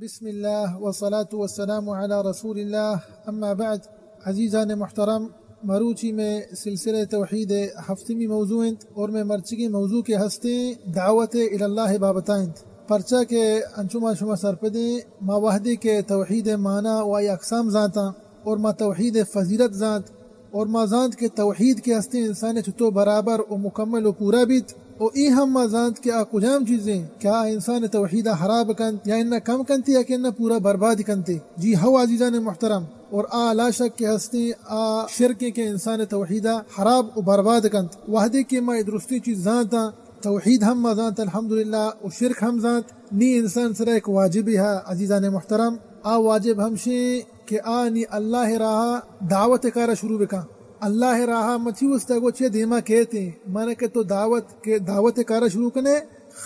بسم اللہ والصلاة والسلام علی رسول اللہ، اما بعد۔ عزیزان محترم، مروچی میں سلسلہ توحید ہفتمی موضوع انت اور میں مرچگی موضوع کے ہستیں دعوت الی اللہ بابتا انت۔ پرچا کہ انچو ما شما سرپدیں، ما وحدے کہ توحید معنی و آئی اقسام زانتاں اور ما توحید فضیلت زانت، اور ما زانت کہ توحید کہ ہستیں انسان چتو برابر و مکمل و پورا بیت، و اے ہم ما زانت کہ آ کجام چیزیں کہ آ انسان توحید ء خراب کنت یا انہ کم کنت یا کہ انہ پورا برباد کنت۔ جی ہو عزیزان محترم، اور آ لا شک کہ ہستیں آ شرکیں کہ انسان توحید ء خراب و برباد کنت۔ وحدے کہ ما اے درستیں چیز زانتاں، توحید ہم ما زانت الحمدللہ، و شرک ہم زانت، نی انسان سرا ایک واجبے ہا عزیزان محترم۔ آ واجب ہمشیں کہ آ نی اللہ راہ دعوت کارا شروع بکن۔ اللہ راہ مچی واسطہ گو چے دیما کیتیں، مانا کہ تو دعوت کے، دعوت کارا شروع کنے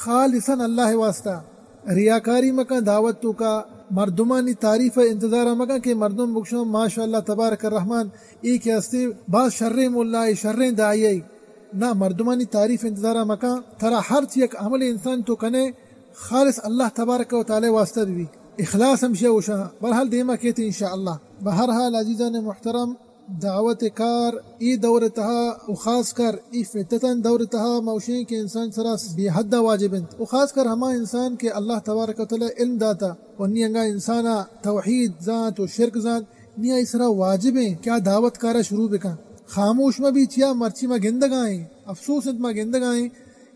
خالصاً اللہ واسطہ۔ ریاکاری مکن دعوت تو کا، مردمانی تعریف انتظار مکن کہ مردم بگشن ماشاءاللہ تبارک الرحمن، اے کہ ہستے باز شریں ملا اے، شریں داعی اے۔ نہ، مردمانی تعریف انتظار مکن، ترا ہرچ یک عمل انسان تو کنے خالص اللہ تبارک و تعالی واسطہ بی، اخلاص ہمشی اوشا۔ بہرحال دیما کیت انشاءاللہ۔ بہرحال عزیزان محترم، دعوت کار اے دور تہا و خاص کر اے فتتن دور تہا موشیں کہ انسان سرا بے حد واجب انت، و خاص کر ہما انسان کہ اللہ تبارک و تعالی علم داتا و نی انگا انسانا توحید زانت و شرک زانت، نی آئی سرا واجبیں کہ آ دعوت کارا شروع بکن۔ خاموش مہ بی، چیا مرچی ما گندگائیں، افسوس انت ما گندگائیں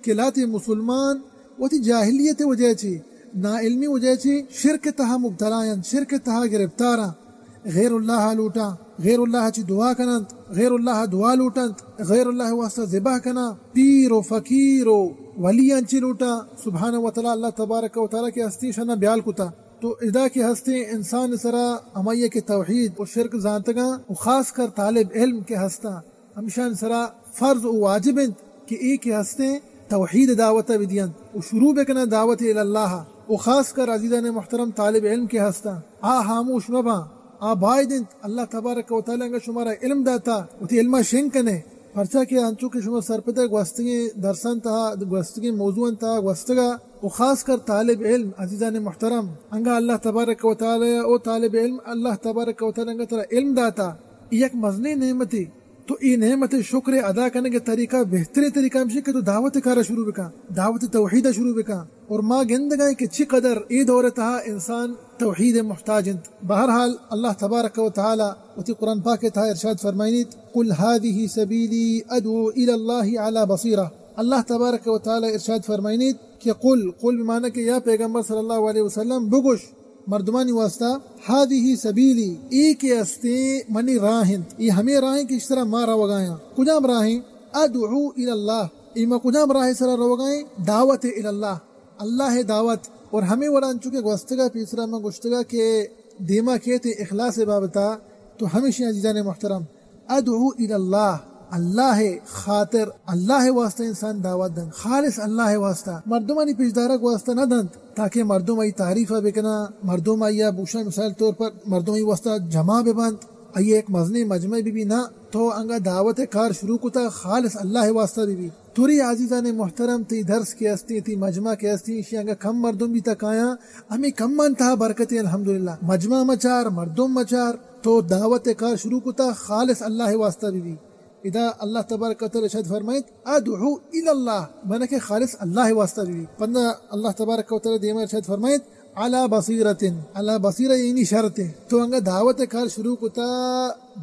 کہ لاتے مسلمان وتی جاہلیت وجہ چی، ناعلمی وجہ چی شرک تہا مبتلا انت، شرک تہا گرفتاراں، غیر اللہ لوٹاں، غیر اللہ چی دعا کننت، غیر اللہ دعا لوٹنت، غیر اللہ واسطہ ذبح کناں، پیر و فقیر و ولی انچی لوٹاں، سبحانہ و تعالی، اللہ تبارک و تعالی کہ ہستی شنا بیال کتا۔ تو ادا کہ ہستیں انسان سرا ہمائی کہ توحید و شرک زانتگاں و خاص کر طالب علم کہ ہستاں، ہمشان سرا فرض و واجب انت کہ اے کہ ہستیں توحید دعوت بدینت و شروع بکنن دعوت الی اللہ و خاص کر عزیزان محترم طالب علم کہ ہستاں آ خاموش مباں، آ باید انت۔ اللہ تبارک و تعالی انگا شمارا علم داتا، وتی علما شنگ کنے۔ پرچا کہ انچو کہ شما سرپدے گوستگیں درسان تہا، گوستگیں موضوعان تہا گوستگا، و خاص کر طالب علم عزیزان محترم، انگا اللہ تبارک و تعالی او طالب علم، اللہ تبارک و تعالی انگا ترا علم داتا، اے یک مزنیں نعمتے۔ تو اے نعمت شکر ادا کنگ طریقہ، بہترین طریقہ ہمشی کہ تو دعوت کارا شروع بکن، دعوت توحید شروع بکن۔ اور ما گندگائیں کہ چی قدر اے دور تہا انسان توحید محتاج انت۔ بہرحال اللہ تبارک و تعالی وتی قرآن پاک تہا ارشاد فرمائنیت، قل هذه سبيلي أدعو إلى الله على بصيرة۔ اللہ تبارک و تعالی ارشاد فرمائنیت کہ قل، قل بمعنی کہ یا پیغمبر صلی اللہ علیہ وسلم بگوش مردمانی واسطہ، هذه سبيلي، اے کہ استیں منی راہ انت، اے ہمیں راہ انت کہ اشترا ما روگایاں۔ کجام راہ انت؟ أدعو إلى الله، اے ما کجام راہ سرا روگائیں؟ دعوت الی اللہ، اللہ دعوت۔ اور ہمیں وڑا انچو کہ گوستگا پیسرا ما گوشتگا کہ دیما کیت اخلاص بابتا، تو ہمیشی عزیزان محترم، ادعو الی اللہ، اللہ خاطر، اللہ واسطہ انسان دعوت دنت، خالص اللہ واسطہ، مردمانی پیشدارگ واسطہ نہ دنت تاکہ مردم ای تعریف بکنا، مردم ای بوشا، مثال طور پر مردم ای واسطہ جمع ببنت، ای ایک مزنی مجمع بی بی، نہ، تو انگا دعوت کار شروع کتا خالص اللہ واسطہ بی بی۔ توری عزیزان محترم، تی درس کہ استی، تی مجمع کہ استی، ایشی انگا کم مردم بیتا کایاں، ہمیں کماں تہا برکت ایں، الحمدللہ۔ مجمع مچار، مردم مچار، تو دعوت کار شروع کتا، خالص اللہ واسطہ بی بی۔ ادا اللہ تبارک و تعالی ارشاد فرمائیت، ادعو الی اللہ، معنی کہ خالص اللہ واسطہ بی بی۔ پدا اللہ تبارک و تعالی دیما ارشاد فرمائیت، علی بصیرۃ، علی بصیرہ یعنی شرط ایں۔ تو انگا دعوت کار شروع کتا،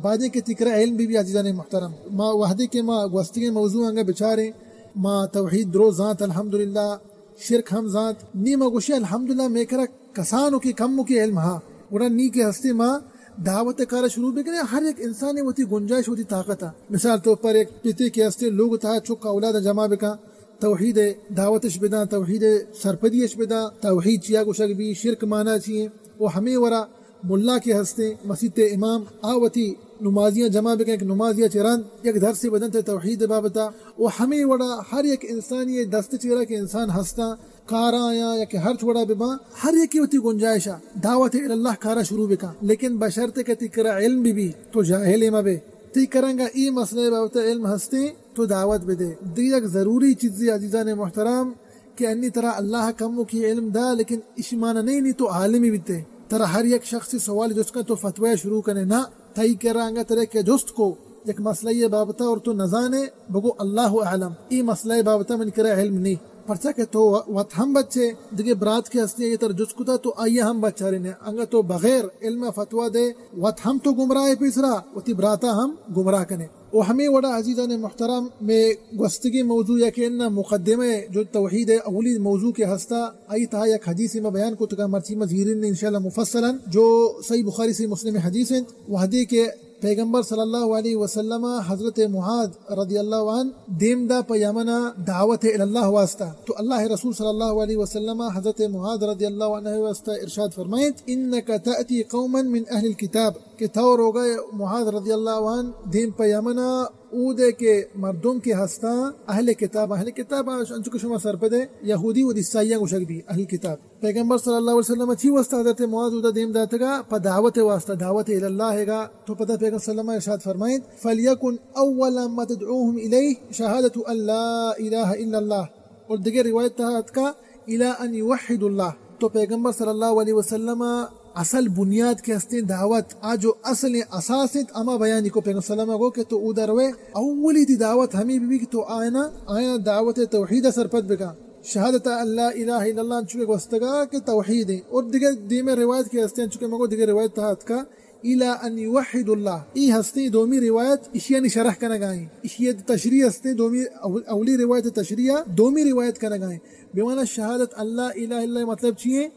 بعدیں کہ تکرا علم بی بی عزیزان محترم۔ ما وحدے کہ ما گوستگیں موضوع انگا بچاریں، ما توحید درو زانت الحمدللہ، شرک ہم زانت، نی ما گوشیں الحمدللہ مے کرا کسانو کہ کمو کہ علم ہا، گڑا نی کہ ہستے ما دعوت کارا شروع بکنیں، ہر یک انسانے وتی گنجائش وتی طاقت ہا۔ مثال طور پر یک پتے کہ ہستے لوگ تہا چک اولاد جمع بکن، توحید دعوتش بداں، توحید سرپدیش بداں، توحید چیا گوشگ بی، شرک معنی چی ایں، و ہمے وڑا ملا کہ ہستیں، مسیت امام، آ وتی نمازیاں جمع بکن کہ نمازیا چہ رند یک درسے بدنت توحید بابتا، و ہمے وڑا ہر یک انسانی دست چیرا کہ انسان ہستاں، کاراں یا کہ ہرچ وڑا بباں، ہر یکے وتی گنجائشا دعوت الی اللہ کارا شروع بکن، لیکن بشرط کہ تی کرا علم بی بی، تو جاہلے مبے۔ تی کرنگا ای مسئلہ بابت علم ہستیں، تو دعوت بدے۔ دی یک ضروری چیزے عزیزان محترم کہ انی ترا اللہ کموکی علم دا، لیکن اشی معنی نہ ایں نی تو عالمے بیتے۔ ترا ہر یک شخصے سوالے جست کن تو فتوی شروع کنے، نہ، تئی کرا انگا ترا کہ جست کو، یک مسئلہ ءِ بابتا اور تو نزانے، بگو اللہ اعلم، ای مسئلہ ءِ بابتا منی کرا علم نی۔ پرچا کہ تو وت ہم بچے، دگہ برات کہ ہستی اگہ ترا جست کتا تو آئی ہم بچارینے۔ انگا تو بغیر علم ءَ فتوی دے، وت ہم تو گمراہ ئے پیسرا، وتی براتا ہم گمراہ کنے۔ و ہمے وڑا عزیزان محترم، مئے گوستگیں موضوع یا کہ انا مقدمہ جو توحید ءِ اولی موضوع کہ ہستا، آئی تہا یک حدیثے ما بیان کتگا، مرچی ما زیرین انشاءاللہ مفصلا، جو صحیح بخاری صحیح مسلم حدیث انت، وہدے کہ پیغمبر صلی اللہ علیہ وسلم حضرت معاذ رضی اللہ عنہ دیم دا پہ یمن دعوت الی اللہ واسطہ، تو اللہ رسول صلی اللہ علیہ وسلم حضرت معاذ رضی اللہ عنہ واسطہ ارشاد فرمائیت، انک تأتی قوما من اہل الکتاب، کہ تو روگا معاذ رضی اللہ عنہ دیم پہ یمن، اودے کہ مردم کہ ہستاں اہل کتاب، اہل کتاب انچو کہ شما سرپدے یہودی و عیسائیاں گوشگ بی اہل کتاب۔ پیغمبر صلی اللہ علیہ وسلم چی واسطہ حضرت معاذ اودا دیم داتگا؟ پہ دعوت واسطہ، دعوت الی اللہ گا۔ تو پدا پیغمبر صلی اللہ علیہ وسلم ارشاد فرمائیت، فلیکن اول ما تدعوهم الیہ شہادت ان لا الہ الا اللہ۔ اور دگہ روایت تہا اتکا، الی ان یوحدوا اللہ۔ تو پیغمبر صلی اللہ علیہ وسلم اصل بنیاد کہ ہستیں دعوت، آ جو اصل اساس انت، ہما بیانی کو پیغمبر صلی اللہ علیہ وسلم گو کہ تو اودا روے، اولی تی دعوت ہمیں بی بی کہ تو آئینا، آئینا دعوت توحید سرپد بکا۔ شہادت ان لا الہ الا اللہ انچو کہ گوستگا کہ توحید ہیں۔ اور دگہ دیمے روایت کہ ہستیں، انچو کہ مگو دگہ روایت تہا اتکا، الی ان یوحدوا اللہ۔ ای ہستیں دومی روایت، اشیانی شرح کنگائیں۔ اشی تشریح ہستیں، دومی، اول-، اولی روایت تشریح، دومی روایت کنگائیں۔ بمعنی شہادت ان لا الہ الا اللہ مطلب چی ہیں؟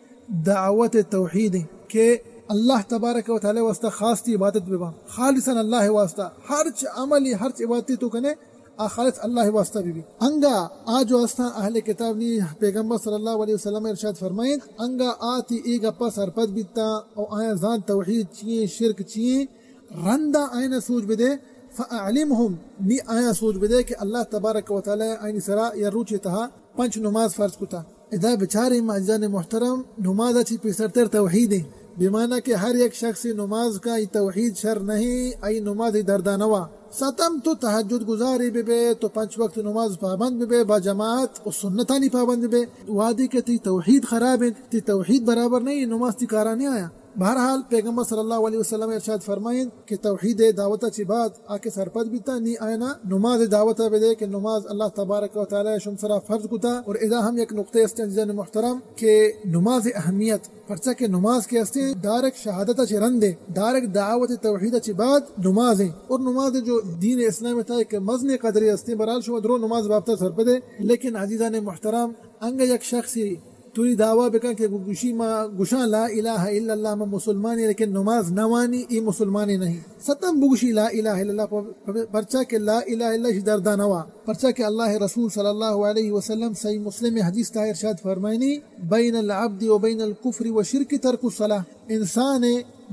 دعوت توحید ہیں کہ اللہ تبارک و تعالی واسطہ خاص تی عبادت ببا، خالصاً اللہ واسطہ۔ ہرچ عملی، ہرچ عبادتی تو کنے، آ خالص اللہ واسطہ بی بی۔ انگا آ جو استاں اہل کتاب نی پیغمبر صلی اللہ علیہ وسلم ارشاد فرمائیت، انگا آ تی اے گپا سرپد بیتاں او آیاں زانت توحید چیئیں، شرک چیئیں، رندا آئینا سوج بدے، فاعلمهم، نی آیاں سوج بدے کہ اللہ تبارک و تعالی آئینی سرا یا روچے تہا پنچ نماز فرض کتا۔ ادا بچاریں ما عزیزان محترم، نماز چی پیسرتر توحید ہیں۔ بمانا کہ ہر یک شخص نماز کا ای توحید شر نہیں، ای نماز ای دردا نوا۔ ستم تو تہجد گزارے ببے، تو پنچ وقت نماز پابند ببے، با جماعت و سنتانی پابند ببے۔ وہدے کہ تی توحید خراب انت، تی توحید برابر نہیں، نماز تی کارا نہیں آیا۔ بہرحال، پیغمبر صلی اللہ علیہ وسلم ارشاد فرمائیت کہ توحید دعوت چی بعد آ کہ سرپد بیتا، نی آئینا نماز دعوت بدے کہ نماز اللہ تبارک و تعالی شم سرا فرض کتا۔ اور ادا ہم یک نقطہ است عزیزان محترم کہ نماز اہمیت، پرچا کہ نماز کہ ہستیں دارک شہادت چی رندے، دارک دعوت توحید چی بعد نماز ہیں۔ اور نماز جو دین اسلام تا ایک مزن قدرے ہستیں، برحال شما درو نماز بابتا سرپدے، لیکن عزیزان محترم، انگا یک شخصی توری دعویٰ بکن کہ گوشی ما گوشاں لا الہ الا اللہ، ما مسلمانی، لیکن نماز نوانی، ای مسلمانی نہیں۔ ستم بگوشی لا الہ الا اللہ، پر-، پرچا کہ لا الہ الا اللہ شی دردا نوا۔ پرچا کہ اللہ رسول صلی اللہ علیہ وسلم صحیح مسلم حدیث تا ارشاد فرمائنی، بین العبد و بین الکفر و شرک ترک الصلاة۔ انسان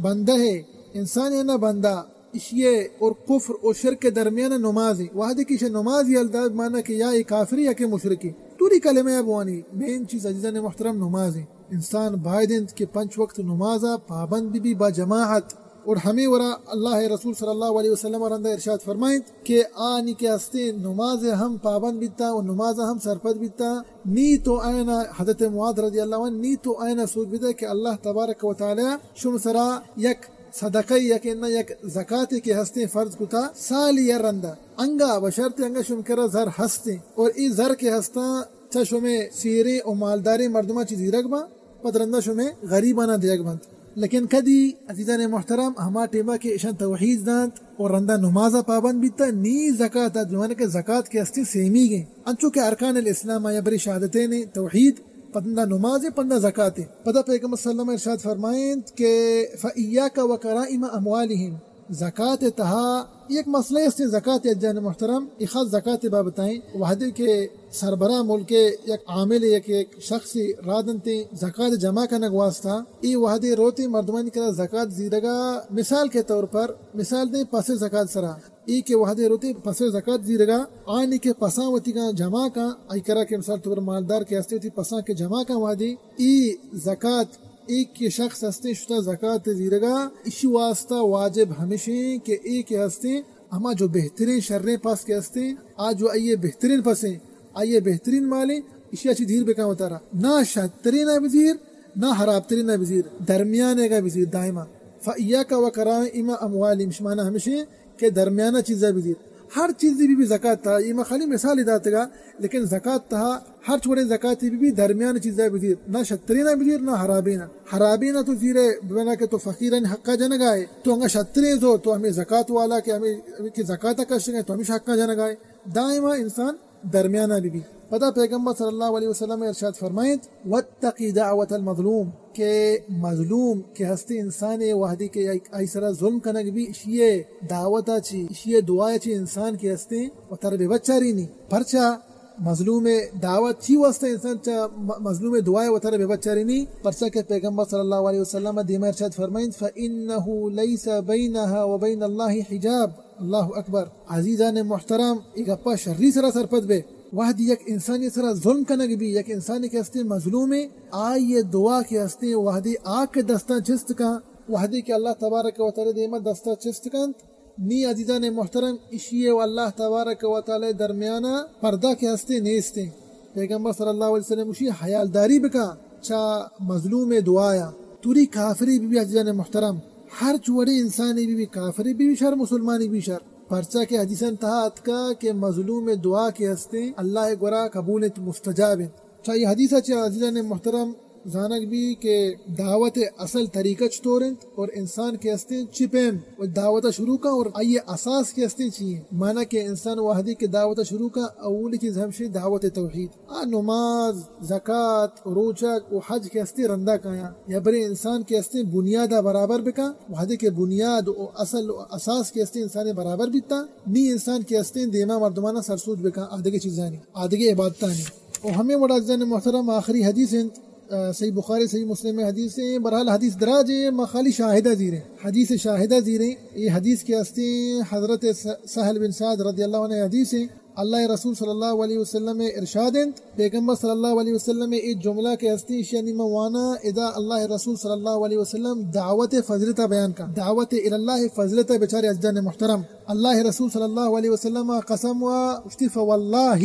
بندہ ہے، انسان نہ بندہ، اشی اور کفر و شرک درمیان نماز ہیں۔ وہدے کہ ایشی نماز یل دات، مانا کہ یا اے کافری یا کہ مشرکی۔ توری کلمہ یا بوانی، مین چیز عزیزان محترم نماز ہیں۔ انسان باید انت کہ پنچ وقت نمازا پابند بی بی با جماعت۔ اور ہمیں ورا اللہ رسول صلی اللہ علیہ وسلم رندا ارشاد فرمائنت کہ آنی کہ ہستیں نماز ہم پابند بیتا و نماز ہم سرپد بیتا، نی تو آئینا، حضرت معاذ رضی اللہ عنہ، نی تو آئینا سوچ بدے کہ اللہ تبارک و تعالی شم سرا یک صدقہ یا کہ نہ یک زکاتے کہ ہستیں فرض کتا سالی یا رندا۔ انگا بشرط انگا شم کرا زر ہستیں اور ای زر کہ ہستاں چہ شمے سیریں و مالداریں مردماں چی زیرگ باں، پد رندا شمے غریباناں دیگ بنت۔ لیکن کدی عزیزان محترم ہما ٹیما کہ اشان توحید دانت و رندا نمازا پابند بیتا، نی زکات دات، بمانا کہ زکات کہ ہستیں سیمیگیں، انچو کہ ارکان الاسلام آیا بری شہادتین توحید، پدا نماز، پدا زکات۔ پدا پیغمبر صلی اللہ علیہ وسلم ارشاد فرمائنت کہ فإياك وكرائم أموالهم، زکات تہا یک مسئلہ است، زکات عزیزان محترم، ای خاص زکات بابتائیں۔ وہدے کہ سربراہ ملک یک عامل یک، یک شخص را دنتے زکات جمع کنگ واسطہ، ای وہدے روتے مردمانی کرا زکات زیرگا، مثال کے طور پر، مثال دیں پس زکات سرا، ای کہ وہدے روتے پس زکات زیرگا، آنی کہ پساں وتیگاں جمع کن، ای کرا کہ مثال طور مالدار کہ ہستے وتی پساں کہ جمع کن وہدے، ای زکات، ای کہ شخص ہستے شتا زکات زیرگا، اشی واسطہ واجب ہمشیں کہ ای کہ ہستے ہما جو بہترین شریں پس کہ ہستے، آ جو ای بہترین پسیں، آئی بہترین مالیں، اشیا چی دیر بکن وتارا، نہ شرترینا بزیر، نہ حرابترینا بزیر، درمیانیگا بزیر دائما۔ فإياك وكرائم أموالهم، اشی معنی ہمشی کہ درمیانا چیزا بزیر۔ ہر چیزی بی بی زکات تہا، اے ما خالی مثال داتگا، لیکن زکات تہا ہر چوڑیں زکاتی بی بی درمیان چیزا بزیر، نہ شرترینا بزیر، نہ حرابینا۔ حرابینا تو زیرے بنا کہ تو فقیرانی حقا جنگائے، تو انگا شرتریں زو، تو ہمیں زکات والا کہ ہمیں، ہمیں کہ زکاتا کشگائے، تو ہمیش حقا جنگائے۔ دائما انسان درمیانا بی بی۔ پدا پیغمبر صلی اللہ علیہ وسلم ارشاد فرمائیت، واتق دعوة المظلوم، کہ مظلوم کہ ہستی انسان وہدی کہ آئی سرا ظلم کنگ بی، اشی دعوتا چی، اشی دعایا چی انسان کہ ہستی وتر بے بچارینی۔ پرچا مظلوم دعوت چی واسطہ انسان چا م-، مظلوم دعایا وتر بے بچارینی؟ پرچا کہ پیغمبر صلی اللہ علیہ وسلم دیما ارشاد فرمائیت، فإنه ليس بينها وبين الله حجاب۔ اللہ اکبر۔ عزیزان محترم، اے گپا شری سرا سرپد بے۔ وہدی یک انسانی سرا ظلم کنگ بی، یک انسانی کہ ہستے مظلومے، آئی دعا کہ ہستے وہدی آ کہ دستاں چست کن، وہدی کہ اللہ تبارک و تعالی دیما دستا چست کنت، نی عزیزان محترم، اشی و اللہ تبارک و تعالی درمیانا پردہ کہ ہستے نیستے۔ پیغمبر صلی اللہ علیہ وسلم اشی حیالداری بکا چا مظلوم دعایا۔ توری کافری بی بی عزیزان محترم، ہر چوڑی انسانی بی بی، کافری بی بی شر، مسلمانی بی شر۔ پرچا کہ حدیثاں تہا اتکا کہ مظلوم دعا کہ ہستے اللہ گورا قبول انت، مستجاب انت۔ چا یہ حدیث چہ عزیزان محترم زانگ بی کہ دعوت اصل طریقہ چطور انت اور انسان کہ ہستے چی پیم و دعوت شروع کا اور آئی اساس کہ ہستے چی ہیں۔ مانا کہ انسان وہدی کہ دعوت شروع کا، اولی چیز ہمشی دعوت توحید۔ آ نماز، زکات، روچگ و حج کہ ہستے رندا کایاں۔ یا برے انسان کہ ہستے بنیادا برابر بکا، وہدے کہ بنیاد و اصل و اساس کہ ہستے انسان برابر بیتا، نی انسان کہ ہستے دیما مردمانا سرسوج بکا، آدگے چیزانی، آدگے عبادتانی۔ و ہمیں وڑا عزیزان محترم آخری حدیث انت، آ، صحیح بخاری، صحیح مسلم حدیث ہیں۔ بہرحال حدیث دراج ہے، ما خالی شاہدہ زیریں، حدیث شاہدہ زیریں۔ یہ حدیث کہ ہستے حضرت س-، سہل بن سعد رضی اللہ عنہ حدیث ہیں۔ اللہ رسول صلی اللہ علیہ وسلم ارشاد انت، پیغمبر صلی اللہ علیہ وسلم اے جملہ کہ ہستی، شانی ما وانا، ادا اللہ رسول صلی اللہ علیہ وسلم دعوت فضیلت بیان کا، دعوت الی اللہ فضیلت۔ بچارے عزیزان محترم، اللہ رسول صلی اللہ علیہ وسلم قسم و اشتی، فواللہ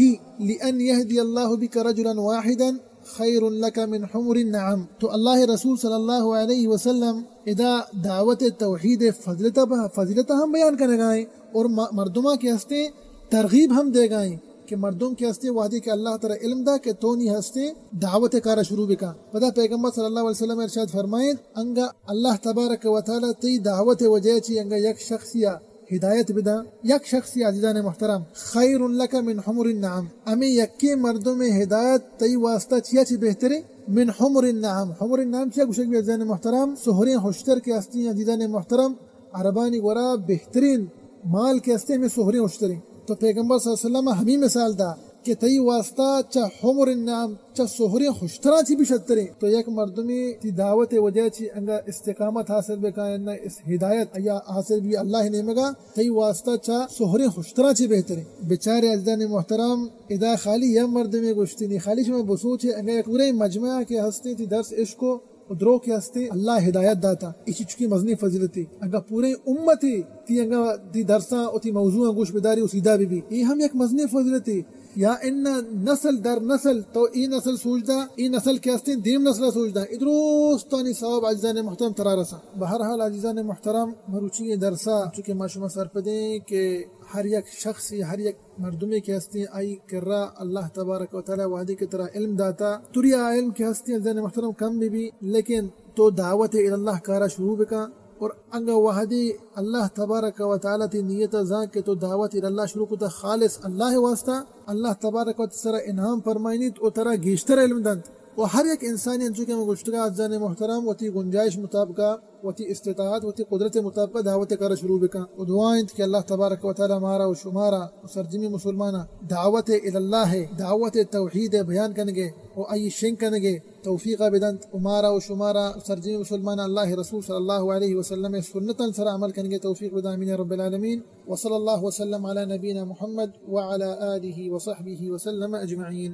لأن يهدي الله بك رجلا واحدا خير لك من حمر النعم۔ تو اللہ رسول صلی اللہ علیہ وسلم ادا دعوت توحید فضیلت، فضیلت ہم بیان کنگائیں اور م-، مردماں کہ ہستے ترغیب ہم دیگائیں کہ مردم کہ ہستے وہدے کہ اللہ ترا علم دا کہ تو نی ہستے دعوت کارا شروع بکا۔ پدا پیغمبر صلی اللہ علیہ وسلم ارشاد فرمائیت، انگا اللہ تبارک و تعالی تئی دعوت وجہ چی انگا یک شخصیا ہدایت بداں، یک شخصی عزیزان محترم، خیر لک من حمر النعم، ہمیں یکیں مردم ہدایت تئی واسطہ چیا چی بہتریں؟ من حمر النعم۔ حمر النعم چیا گوشگ بی عزیزان محترم؟ سہریں ہشتر کہ ہستی عزیزان محترم، عربانی گورا بہترین مال کہ ہستے ہمیں سہریں ہشتریں۔ تو پیغمبر صلی اللہ علیہ وسلم ہمیں مثال دا کہ تئی واسطہ چہ حمر النعم، چہ سہریں ہشتراں چی بھی شتریں۔ تو یک مردمی تی دعوت وجہ چی انگا استقامت حاصل بکا یا نہ اس ہدایت یا حاصل بھی اللہ نیمگا، تئی واسطہ چہ سہریں ہشتراں چی بہتریں۔ بچارے عزیزان محترم، ادا خالی یا مردمی گوشتی نی، خالی شما بسوچے انگا یک پورے مجمع کہ ہستے تی درس عشق و و درو کہ ہستے اللہ ہدایت داتا، ایشی چکی مزنی فضیلتے۔ اگا پورے امتے تی انگا تی درساں و تی موضوعاں گوش بداری و سیدھا بی بی، اے ہم یک مزنی فضیلتے۔ یا ان نسل در نسل تو اے نسل سوچ دا، اے نسل کہ ہستے دیم نسل سوچ دا، اے درستانی ثواب عزیزان محترم ترا رسا۔ بہرحال عزیزان محترم، مروچی درسا چونکہ ما شما سرپدیں کہ ہر یک شخص، ہر یک مردمے کہ ہستیں آئی کرا اللہ تبارک و تعالی وہدے کہ ترا علم داتا، تری آ علم کہ ہستیں عزیزان محترم کم بی بی، لیکن تو دعوت الی اللہ کارا شروع بکا اور انگا وہدے اللہ تبارک و تعالی تی نیت زان کہ تو دعوت الی اللہ شروع کتا خالص اللہ واسطہ، اللہ تبارک و تعالی سرا انعام فرمائنیت و ترا گیشتر علم دنت۔ و ہر یک انسانی انچو کہ ہم گوشتگا عزیزان محترم وتی گنجائش مطابقہ وتی استطاعت، وتی قدرت مطابق دعوت کارا شروع بکن۔ و دعا انت کہ اللہ تبارک و تعالی مارا و شمارا و سرجمی مسلمانا دعوت الی اللہ، دعوت توحید بیان کنگے و آئی شنگ کنگے توفیق بدنت و مارا و شمارا سرجمی مسلمانا اللہ رسول صلی اللہ علیہ وسلم سنتاں سرا عمل کنگے توفیق بدنت۔ آمین یا رب العالمین۔ وصلی اللہ وسلم علی نبینا محمد وعلی آلہ وصحبہ وسلم اجمعین۔